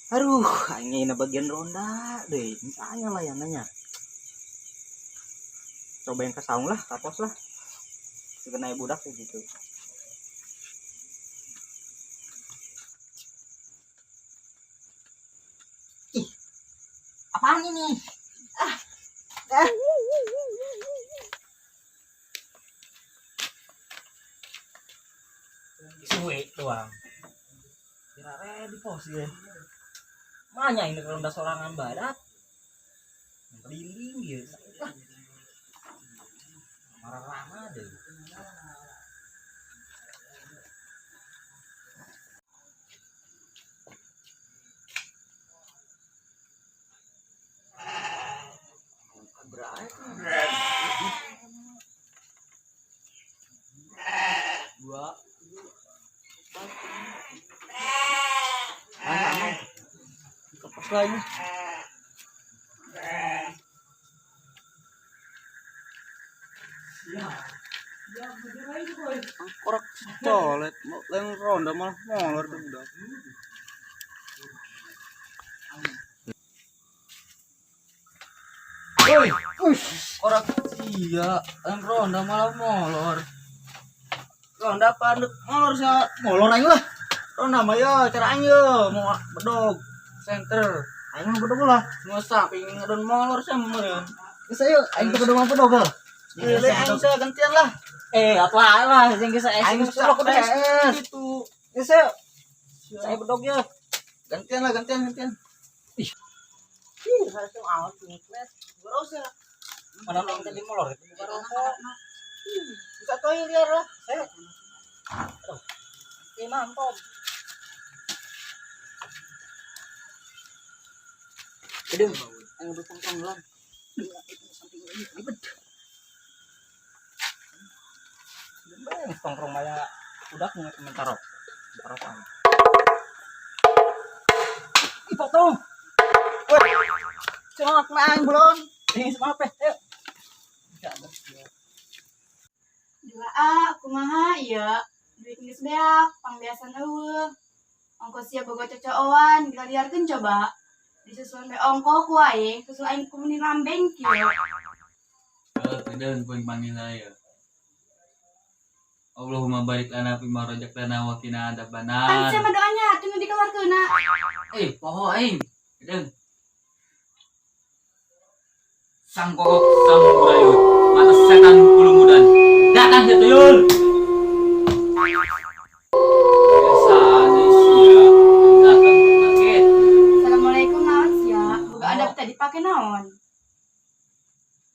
Aduh, aing na bagian ronda deh. Misalnya lah yang nanya. Coba yang ke saung lah, kapos lah. Segenai budak sih gitu. Ih, apaan ini? Ah, ah. Suwe doang. Kira ready pos ya. Manya ini ronda sorangan barat. Keliling gitu. Ah. Marah lama deh. Dua. Kepas lagi. Korak toilet, yang ronda malah molor tuh udah. Woi, korak iya, yang ronda malah molor. Ronda pandek molor sih, molor aja lah. Ronda mah ya, cara aja mau bedog center. Aing mah bedog lah. Semua samping ngedon molor sih meureun. Geus ayo aing teh bedog mah bedog lah. Gile aing saya gantian lah. Apa lah yang geus Aing geus kudu es. Gitu. Geus ayo. Saya bedog ya. Gantian lah, gantian, gantian. Ih, harusnya awal ngiklet. Baru usah. Mana yang tadi molor itu bukan rokok. Bisa toy liar lah. Saya. Aduh. Ini mantap. Gedung, ayo bertongkong lah. Ribet. Bang, tongkrong maya udah nggak komentar rok. Rokok. Ih, potong. Woi. Cuma aing belum. Ini sama apa? Ayo. Dua A, kumaha iya. Duit geus beak, pangbiasan eueuh. Ongko sia boga cocoan, gila-liarkeun coba. Disusuan be ongko ku aing, susu aing ku meni lambeng kieu. Kedeung pun panggil saya. Allahumma barik lana fima razaqtana wa qina adzabannar. Pan sia mah doanya atuh nu dikeluarkeunna. Poho aing. Kedeung. Sang kokok sang burayut, mata setan kulumudan. Datang ke tuyul. Biasa aja sia. Datang kaget. Assalamualaikum naon sia? Boga adab teh dipake naon?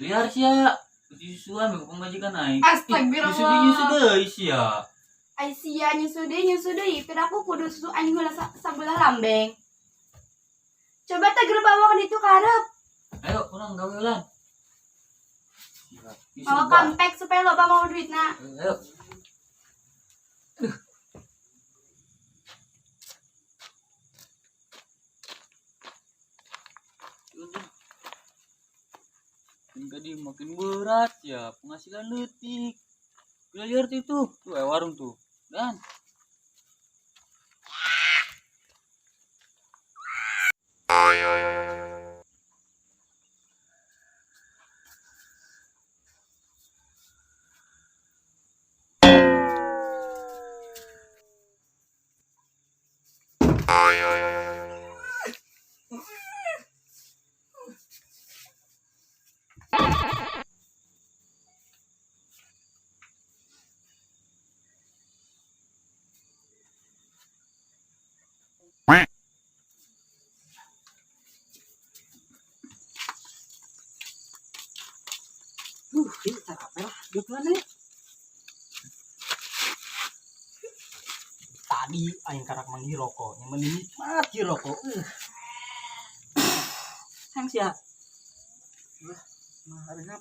Liar sia. Susuan bego pemajikan aing. Astagfirullah. Nyusu deui sia. Ai sia nyusu deui, piraku kudu susu aing heula sabelah lambeng. Coba teh gerbawang ditu karep. Ayo kurang gawe ulan. Mau kampek supaya loba mau duitna. Ayo. Jadi makin berat ya, penghasilan leutik. Bila lihat itu, tuh warung tuh. Dan Ini cara apa lah? Dia mana nih? Tadi aing karak manggil rokok, yang mending nikmat rokok. Sang sia. Wah, mah ada ngap.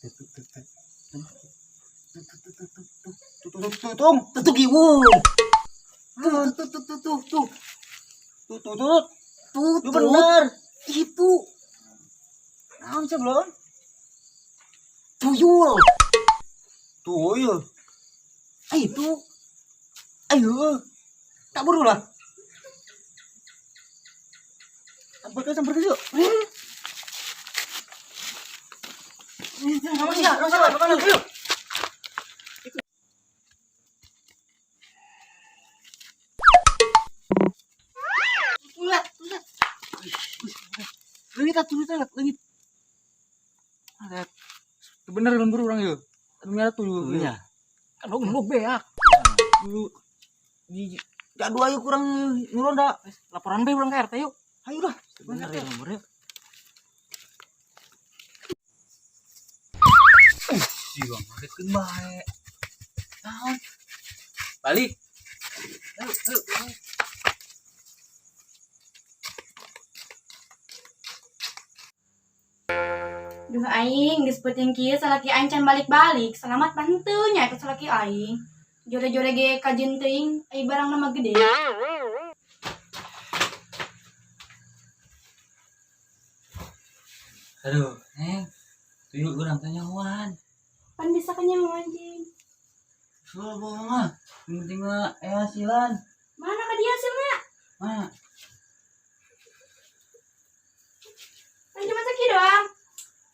Tuh tuh tuh tuh. Tuh tuh tuh tuh tuh tuh tuh tuh tuh tuh giwung. Tuh tuh tuh tuh tuh tuh. Tuh tuh tuh. Tuh Lu bener. Itu. Naon sih belum? Tuyul. Tuyul. Itu. Ayo. Tak buru lah. Samperkeun, samperkeun yuk. Sama sia, sama sama yuk. Lihat, lihat. Leungit atuh duitna leungit. Lihat. Bener lembur urang yeuh. Anu merah tuh. Iya. Kan lu beak. Dulu di jadua yuk kurang nuronda. Laporan be urang ke RT yuk. Ayo lah. Bener ya lembur yuk. Si bang ngagetkeun bae. Naon? Balik. Ayo, ayo. Ayo. Duh aing geus peuting kieu salaki aing can balik-balik. Selamat mah henteu nya eta salaki aing. Jore-jore ge kajeun teuing ai barang mah gede. Aduh, Neng. Tuyul urang kanyahoan. Pan bisa kanyahoan anjing. Soal bohong ah. Yang penting mah hasilan. Mana ka dia hasilna? Mana? Pan cuma sakieu doang.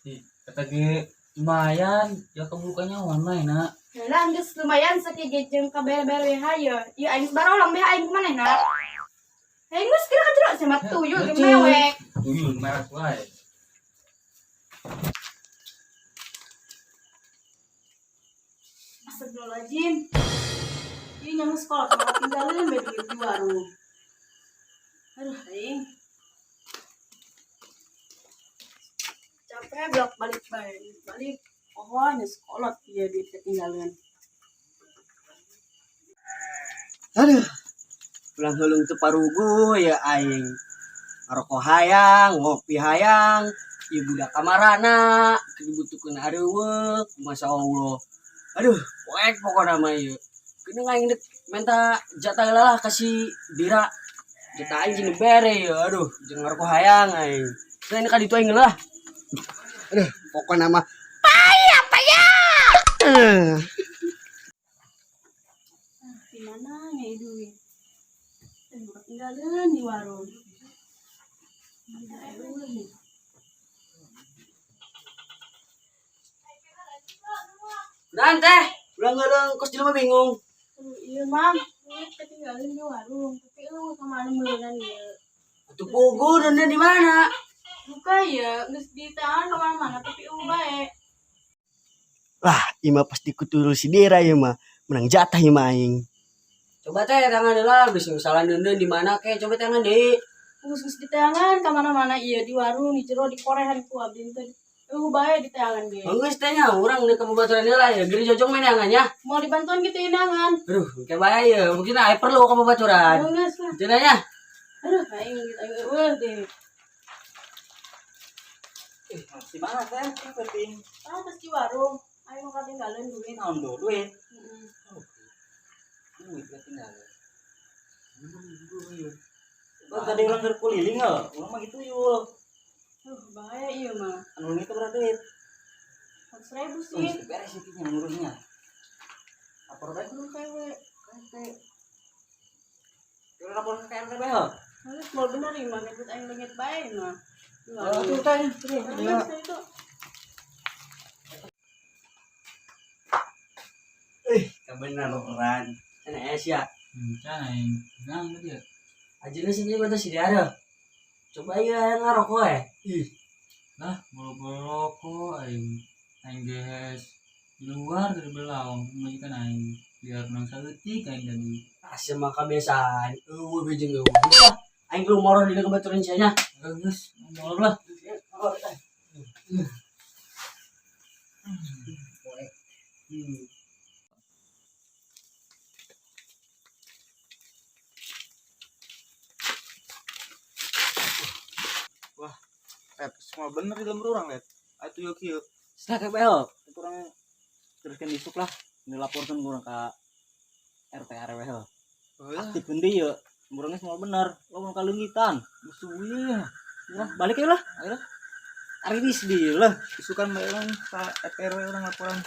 Ih, kata ge lumayan, ya keburu kanyahoan mah enak. Heula geus lumayan sakieu ge jeung kabere-bere we hayo. Ieu aing barolong be aing kumanehna. Aing geus kira ka jero sia mah tuyul ge mewek. Tuyul merah wae. Astagfirullahaladzim. Ieu nyamu sekolah malah tinggalin be duit di warung. Aduh, aing. Capek bolak balik balik balik. Oh, nya sekolah ieu duit ketinggalan. Aduh. Pulang heulung teu parugu ya aing. Ngarokok hayang, ngopi hayang, ieu budak kamarana, keur dibutuhkeun areuweuk, Masya Allah. Aduh, poek pokona mah ieu. Keun aing dek minta jatah heula lah ka si Dira. Jatah aing jeung bere ieu, aduh, jeung ngarokok hayang aing. Nah, ini ka ditu aing lah. Aduh, pokona mah payah payah. Di mana nya ieu duit? Aduh, ketinggalan di warung. Mana eueuh. Dan teh, ulang heulung kos jelema bingung. Aduh, iya mam, duit ketinggalan di warung, tapi eueuh kamana meuleunan ieu. Atuh pugu dan di mana? Buka ya, geus ditahan kemana-mana tapi eueuh bae. Lah, ima pasti kutul si Dira ya mah. Menang jatah ima aing. Coba teh tangan heula geus salah neundeun di mana ke coba tangan deui. Geus geus ditahan kemana-mana ieu di warung, di jero di korehan ku abdi teh. Eueuh bae ditahan ge. Geus teh nya urang deuk ka babaturan heula ya. Geri jojong meunangan nya. Mau dibantuan gitu inangan. Aduh, engke bae ya. Mungkin aya perlu ka babaturan. Geus lah. Cenah nya. Aduh, aing gitu aing eueuh deh. Di mana teh? Penting. Ah, terus di warung. Aing mau ketinggalan duit. Naon do duit? Heeh. Duit ketinggalan. Oh, tadi urang keur kuliling heuh. Urang mah gitu yul. Aduh, bahaya ieu mah. Anu itu berapa duit? 100.000 Oh, sih. mesti beres sih nya ngurusnya. Lapor bae dulu ke RW. Ke RT. Kira lapor ke RT bae heuh. Harus mau bener ieu mah nyebut aing leungit bae mah. Di Oh, warung. tuh teh. Geus itu. Kebenaran. Cenah es ya. Can aing. Nang dia. Ajena sendiri mata si Dira. Coba ya ngarokok eh. Ih, Lah, bolo-bolo aing. Aing geus di luar dari belaung majikan aing. Biar menang saeutik aing tadi. asa mah kebiasaan. Eueuh be jeung eueuh. Bisa aing belum moro di kebaturan sia nya. Geus, molor lah. Hmm. Let, semua bener di lembur urang, Let. Atuh yuk kieu. Setelah ke bel, kurang teruskan isuk lah. Dilaporkan kurang ke RT RW heuh. Heuh. Aktif deui yeuh. Lemburnya semua bener. Lo mau kalunggitan. Musuh ya. Lah, balik aja lah. Ayo lah. Ariris di lah. Isukan bae urang ka RT RW urang laporan.